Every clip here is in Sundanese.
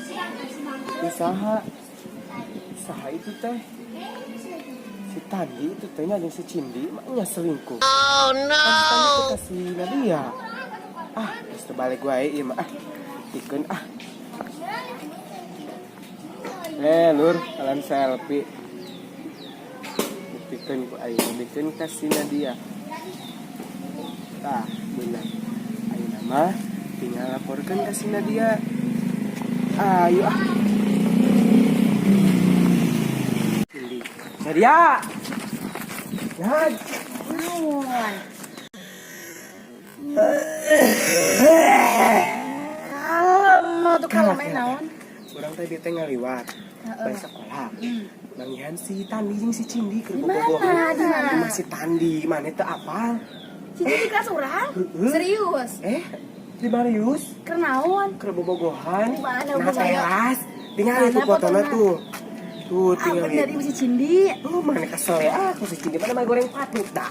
Itu saha? Saha itu teh? Si Tandi itu teh nya jeung si Cindi maknya selingkuh. Oh no. Kan si Tandi teh ka si Nadia. Ah, geus teu balik wae ieu mah ah. Buktikeun ah. Eh, lur, kalian selfie. Buktikeun ku aing, buktikeun ka si Nadia. Tah, benar. Ayeuna mah tinggal laporkan ke si Nadia. Ayo ah. Cindy. Nadia. Nad. Naon? Mau tuh kalau main naon? Urang tadi teh ngaliwat. Balik sekolah. Manggihan si Tandi jeung si Cindi keur Di mana? bobogohan. Di mana? Di imah si Tandi, mana teu apal. Cindy di kelas urang? Heeh. Serius? Eh, di Marius Keur naon? Keur bobogohan. Di mana Nah, bobogohan? teras. Tinggal itu Mana fotona fotona? Tuh. Tuh Ah, tinggal. bener ibu si Cindy. Oh, mana kesel ya. Aku si Cindi mana mah goreng patut dah.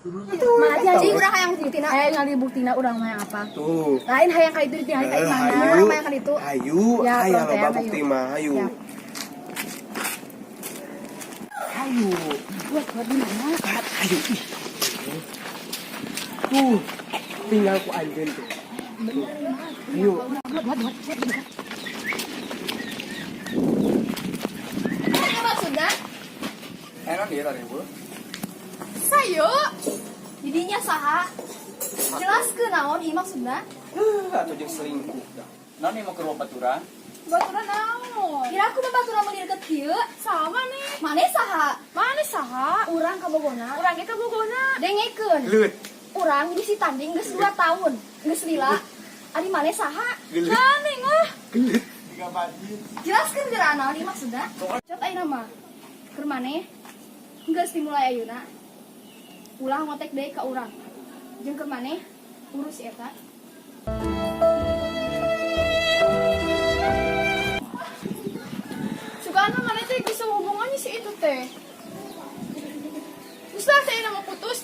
Mana aja Jadi urang hayang buktina. Hayang ngali buktina urang mah yang apa? Tuh. Lain hayang ka itu ditinggali ka Eh, imahna. hayu. Urang mah yang ka ditu. Hayu, Ya, hayu urang teh, loba hayu. bukti mah, hayu. Ya. Hayu. Buat buat di mana? Hayu. Ih. Tuh, tinggal ku anjeun tuh. Tuh. Hayu. Buat buat buat. Buat. Apa maksudna? Enak dia tadi bu. Sayo. Jadinya saha? Jelaskeun naon ieu maksudna? Atau jeung selingkuh dah. Non ini mau ke rumah baturan. Baturan naon? Kira aku mah baturan meuli deket kieu. Sama nih. Maneh saha? Mana saha? Urang ka Bogona. Urang ge ka Bogona. Dengekeun. Gelut. Urang di si tanding geus 2 tahun. Geus lila. Ari maneh saha? Gelut. Gandeng ah. Gelut. Jelaskeun geura naon ieu maksudna? Cot ayeuna mah. Keur maneh geus dimulai ayeuna. Ulah ngotek deui ka urang. Jeung keur maneh urus eta. Sugana mana teh bisa hubungannya si itu teh. Terus lah saya nama putus.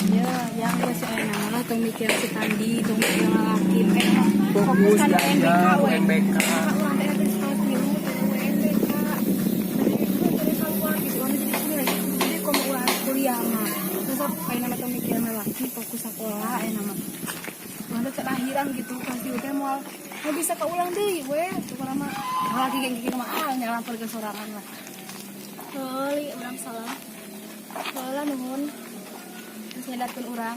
Ya, yang geus aya nama lah tong mikir si Tandi, tong mikir lalaki, kayak Fokus kan ya, UNBK we. UNBK. Urang teh teh sekolah tilu teh UNBK. Teh keluar gitu, urang jadi kuliah. Jadi komo urang kuliah mah. Terus aya nama tong mikir lalaki, fokus sekolah aya nama. Urang teh akhiran gitu, pasti teh moal mau bisa keulang deui we. Pokona mah lalaki geng gini mah ah nyalampar ke sorangan lah. Heuli urang salah. Heula nuhun. Geus nyadarkeun urang.